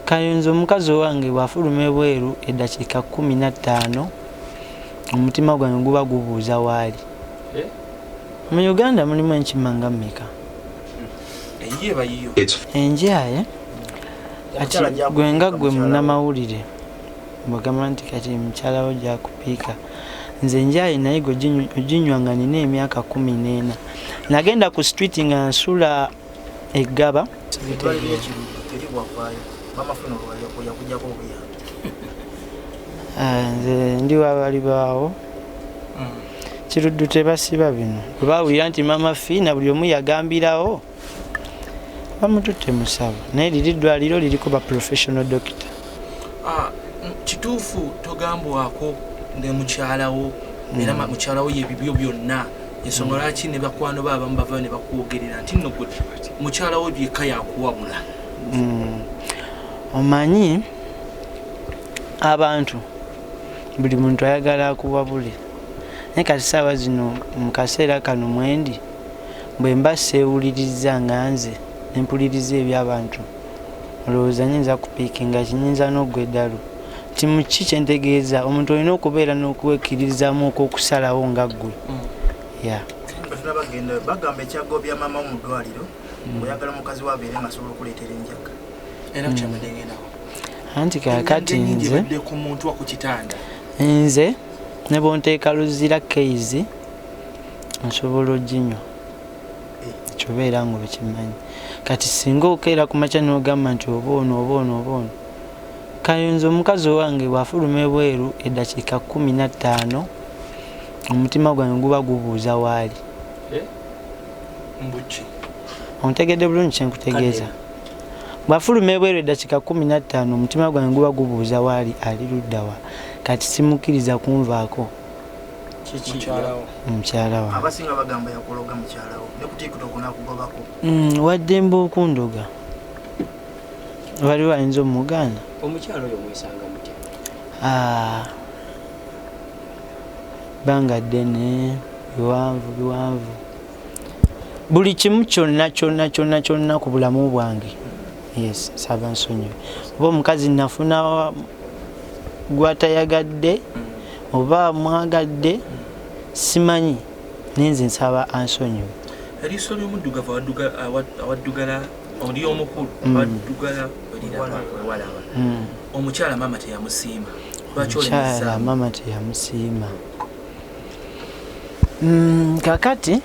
Kayonza omukazi owange bw'afuluma ebweru eddakiika 15, omutima gwange guba gubuuza waali. Eh? Mu Uganda mulimu enkima nga mmeka? Eyiye bayiyo. Enjaye kati Omukyala gy'akupiika gwe nga gwe mukyala we. munnamawulire bwegamba nti kati mukyala wo gyakupiika, nze njaye naye gwe oginywa nga nina emyaka 14, nagenda ku street nga nsula eggaba. Eddwaliro ly'Ekiruddu teri bwavaayo bamafuna olwaliro yakujjako obuyambi. Ah, nze ndi wabali baawo. Kiruddu tebasiba bino bwe bawulira nti Mama Fiina buli omu yagambirawo bamututte musawo, naye liri ddwaliro liriko ba professional doctor. Ah, kituufu togambwako ne mukyalawo era mukyalawo yebibyo byonna, ensonga lwaki ne bakwano ba abamu bavayo ne bakwogerera nti nno gwe mukyalawo byekka yakuwabula? Omanyi abantu buli muntu ayagala akuwabule, naye kati saawa zino mu kaseera kano mwendi bwe mba seewuliriza nga nze nempuliriza ebyabantu, olowooza nyinza kupiikinga kinyinza n'oggwa eddalu nti muki kyentegeeza omuntu olina okubeera n'okwekkiririzaamu okw'okusalawo nga ggwe ya. Batuna bagenda bagamba ekyagobya maama wo mu ddwaliro, oyagala mukazi we abeere nga asobola okuleetera enjaga. Era kyabadde ngendako. Anti kaakati Ennyingi nze ebadde ku muntu wa ku kitanda. Nze ne bwonteeka luzira keizi nsobola oginywa, ekyo beera nga okimanyi. Kati singa okeera ku makya n'ogamba nti oba ono oba ono oba ono kayonza omukazi owange bw'afuluma ebweru eddakiika 15, omutima gwange guba gubuuza waali. Mbuki? Ontegedde bulungi kyenkutegeeza? Bw'afuluma ebweru eddakiika 15, omutima gwange guba gubuuza waali, ali luddawa. Kati simukkiriza kunvaako. Mukyalawo? Mukyala wange. Abasinga bagamba yakuloga mukyalawo ne ku TikTok n'akugobako. Waddembe okundoga, waliwo ayinza omugaana? Omukyalo oyo mwesanga mutya? Ah, bbanga ddene, biwanvu biwanvu, buli kimu kyonna kyonna kyonna kyonna ku bulamu bwange. Yes, nsaba nsonyiwe oba omukazi nafuna gwatayagadde oba mwagadde simanyi, naye nze nsaba ansonyiwe. Eriiso ly'omuddugavu awaddugala oli omukulu awaddugala weliraba wewalaba. Omukyala maama teyamusiima, lwaki Omukyala olemezaamu? maama teyamusiima. Kakati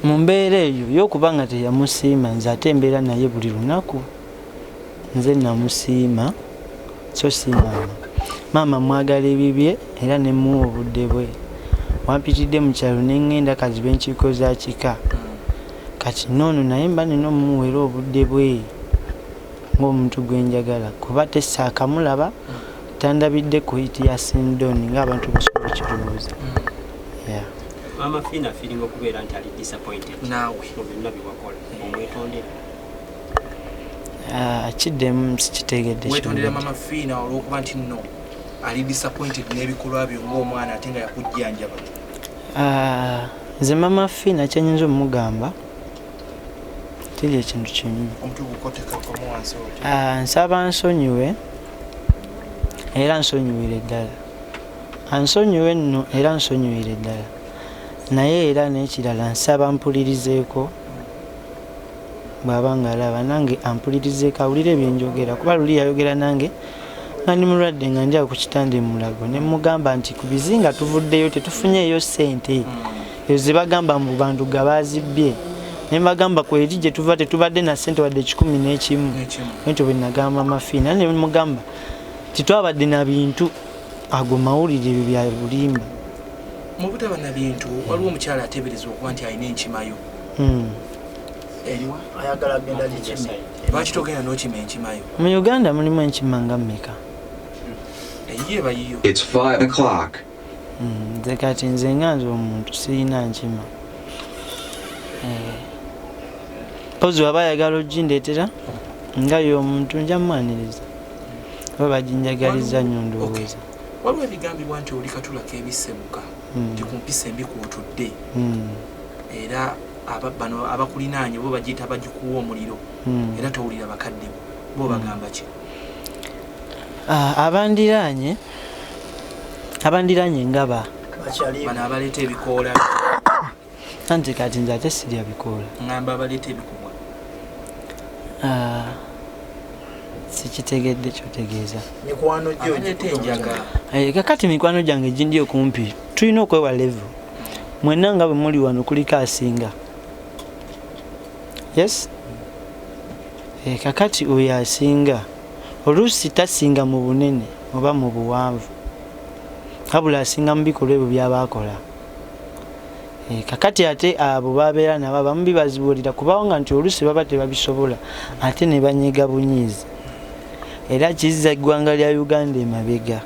mu mbeera eyo y'okuba nga teyamusiima, nze ate embeera naye buli lunaku, nze namusiima so si maama. Maama mwagala ebibye era nemuwa obudde bwe. Wampitidde mu kyalo neŋŋenda kaziba enkiiko za kika. Kati noono naye mba nina omumuweera obudde bwe ng'omuntu gwe njagala, kuba tesaakamulaba tandabidde ku hit ya Sindoni ng'abantu basobola okirowooza. Yeah. Maama Fiina feeling okubeera nti ali disappointed naawe mu byonna byewakola, omwetondera? Ah, kiddemu, sikitegedde. Wetondera Kyogedde. Mama Fiina olw'okuba nti nno ali disappointed n'ebikolwa byo ng'omwana ate nga yakujjanjaba? Ah, nze Mama Fiina kyenyinza omugamba kiri ekintu kimu. Omutwe gukotekakamu wansi otyo. Ah, nsaba nsonyiwe era nsonyiwire ddala, ansonyiwe nno era nsonyiwire ddala. Naye era n'ekirala nsaba mpulirizeeko, bw'aba nga alaba nange ampulirizeeko awulire ebyenjogera, kuba luli yayogera nange nga ndi mulwadde nga ndi awo ku kitanda e Mulago ne mugamba nti ku bizinga tuvuddeyo tetufunyeeyo ssente ezo ze bagamba mbu bantu ga bazibbye, ne mbagamba ku eri gye tuva tetubadde na ssente wadde 101. N'ekimu. Bwentyo bwe nagamba Mafiina ne mugamba titwabadde na bintu, ago mawulire ebyo bya bulimba. Mu butaba na bintu, waliwo omukyala ateebereza okuba nti alina enkimayo. Eriwa? Ayagala agenda gikime. Lwaki togenda n'okima enkimayo? Mu Uganda mulimu enkima nga mmeka? Eyiye bayiyo. It's 5 o'clock. Nze kati nze nga nze omuntu sirina nkima. Eh, mpozi waba ayagala ogindeetera nga ye omuntu nja mwaniriza oba baginjagaliza nnyo ndowooza. Waliwo ebigambibwa nti oli katula k'ebisemuka, nti ku mpisa embi kwotudde, era bano abakulinaanye bo bagiyita bagikuwa omuliro, era towulira bakadde bo, bo bagamba ki? Abandiraanye abandiraanye ngaba Bakyali Bano abaleeta ebikoola. Anti kati nze ate sirya bikoola. Ngamba abaleeta ebikubwa. Sikitegedde kyotegeeza. Mikwano gyo. Abaleeta enjaga. Kakati mikwano gyange gindi okumpi, tulina okwewa level. Mwenna nga bwe muli wano kuliko asinga. Yes. Kakati oyo asinga oluusi tasinga mu bunene oba mu buwanvu, wabula asinga mu bikolwa ebyo by'aba akola. Kakati ate abo babeera nabo abamu bibazibuulira kubanga nti oluusi baba tebabisobola ate ne banyega bunyiizi, era kizza eggwanga lya Uganda emabega.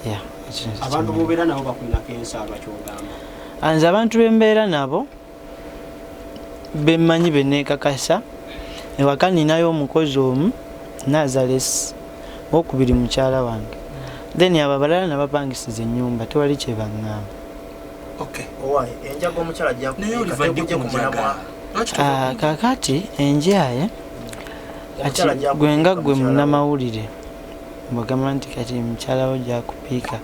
Yeah, ekyo nze Abantu kimanyi. bobeera nabo bakulinako ensaalwa kyogamba? Nze abantu bembeera nabo bemmanyi beneekakasa. Ewaka ninayo omukozi omu, Nazales, owokubiri mukyala wange, then abo abalala nabapangisiza ennyumba, tewali kye baŋŋamba. Okay. Owaaye, enjaga omukyala Naye oliva ddi gyakupiika ku ku njaga? mulamwa. Lwaki tova ku njaga? Kakati enjaye kati Omukyala gwe nga gyakupiika gwe mukyala we. munnamawulire bwegamba nti kati mukyala wo gyakupiika,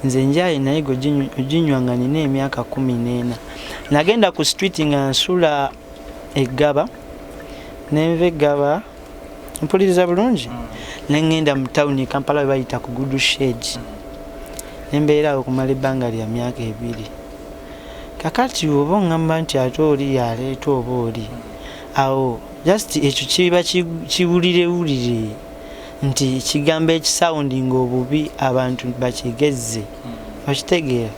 nze njaye naye gwe oginywa nga nina emyaka 14. Nagenda ku street nga nsula eggaba, nenva eggaba, mpuliriza bulungi, nengenda mu tawuni e Kampala we bayita ku Good Shade, nembeera awo okumala ebbanga lya myaka 2. Kakati oba oŋŋamba nti ate oli yaleeta oba oli awo, just ekyo kiba kiwulirewulire nti ekigambo ekisawundinga obubi abantu bakigezze, okitegeera?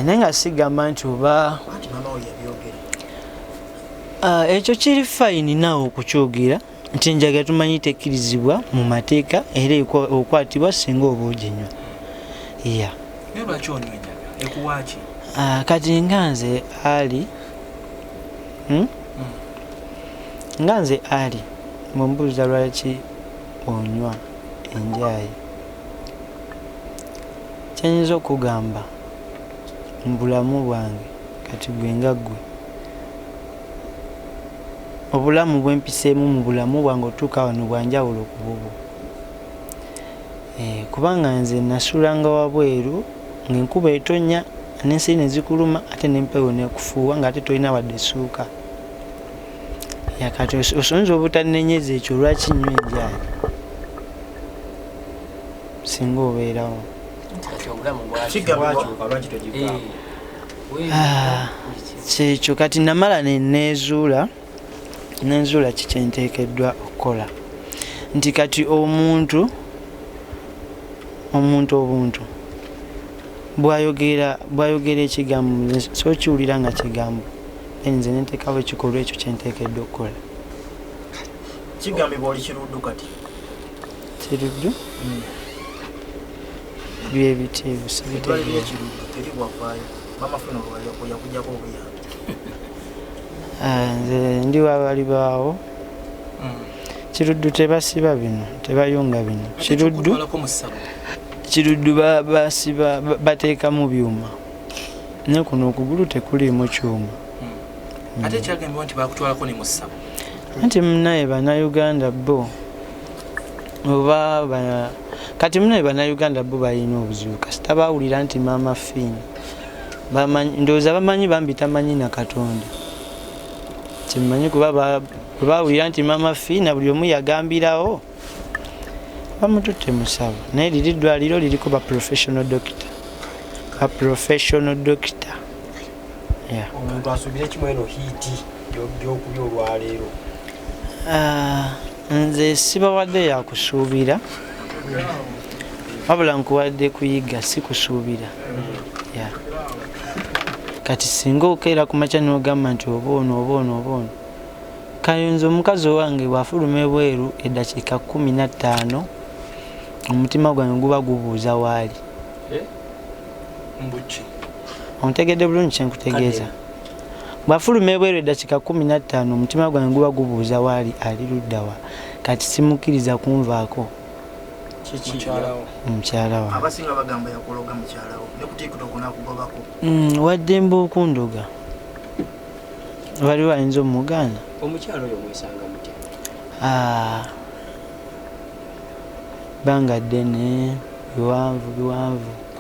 Naye nga sigamba nti oba Anti maama we yabyogera. Ekyo kiri fayini naawe okukyogera nti enjaga tumanyi tekkirizibwa mu mateeka era okwatibwa singa oba oginywa. Yeah. Naye lwaki onywa enjaga? Ekuwa ki? Kati nga nze Ali, Nga nze Ali, bw'ombuuza lwaki onywa enjaye, kyenyinza okugamba mu bulamu bwange kati gwe nga ggwe, obulamu bwe mpiseemu mu bulamu bwange otuuka wano bwa njawulo ku bubwo. Kubanga nze nasulanga wabweru ng'enkuba etonnya n'ensiri ne zikuluma ate n'empewo n'ekufuuwa ng'ate tolina wadde essuuka. Kati osonza obutannenyeza ekyo lwaki nnywa enjaye singa obeerawo. Kati obulamu Kigambibwa- Bwakyuka, lwaki togivaako? Kyekyo kati namala ne neezuula ki kye nteekeddwa okukola, nti kati omuntu obuntu bw'ayogera ekigambo nze sokiwulira nga kigambo, then nze ne nteekawo ekikolwa ekyo kye nteekeddwa okukola. Kigambibwa oli kiruddu kati. Kiruddu? Byebiti ebyo Eddwaliro sibitegeera. ly'ekiruddu teri bwavaayo. Maama Fina olwo yakuggyako obuyambi. Nze ndi wabalibaawo. Kiruddu tebasiba bino, tebayunga bino. Ate Kiruddu kyokutwalako mu ssabo. Kiruddu basiba, bateekamu byuma. Naye kuno okugulu tekuliimu kyuma. Ate kyagambibwa nti bakutwalako ne mu ssabo. Anti munnaye Bannayuganda bo oba kati munnaye Bannayuganda bo balina obuzibu kasita bawulira nti Maama Fina. Bamanyi, ndowooza bamanyi bambi tamanyi na Katonda. Kyemmanyi kuba bwe bawulira nti Maama Fina buli omu yagambirawo bamututte mu ssabo. Naye liri ddwaliro liriko ba professional doctor. Ba professional doctor. Yeah. Omuntu asuubire kimu eno hiiti gy'okubya olwaleero. Nze sibawadde yakusuubira, wabula nkuwadde kuyiga, si kusuubira. Yeah. Kati singa okeera ku makya n'ogamba nti oba ono, oba ono, oba ono, kayinza omukazi owange bw'afuluma ebweru eddakiika 15 omutima gwange guba gubuuza waali. Mbuki. Ontegedde bulungi kye nkutegeeza? Bw'afuluma ebweru eddakiika 15 omutima gwange guba gubuuza waali, ali ludda wa. Kati simukkiriza kunvaako. Kiki? Mukyala wo. Mukyala wange. Abasinga bagamba yakuloga mukyala wo, ne ku TikTok n'akugobako. Waddembe okundoga. Waliwo ayinza omugaana? Omukyala oyo mwesanga mutya? Bbanga ddene, biwanvu biwanvu.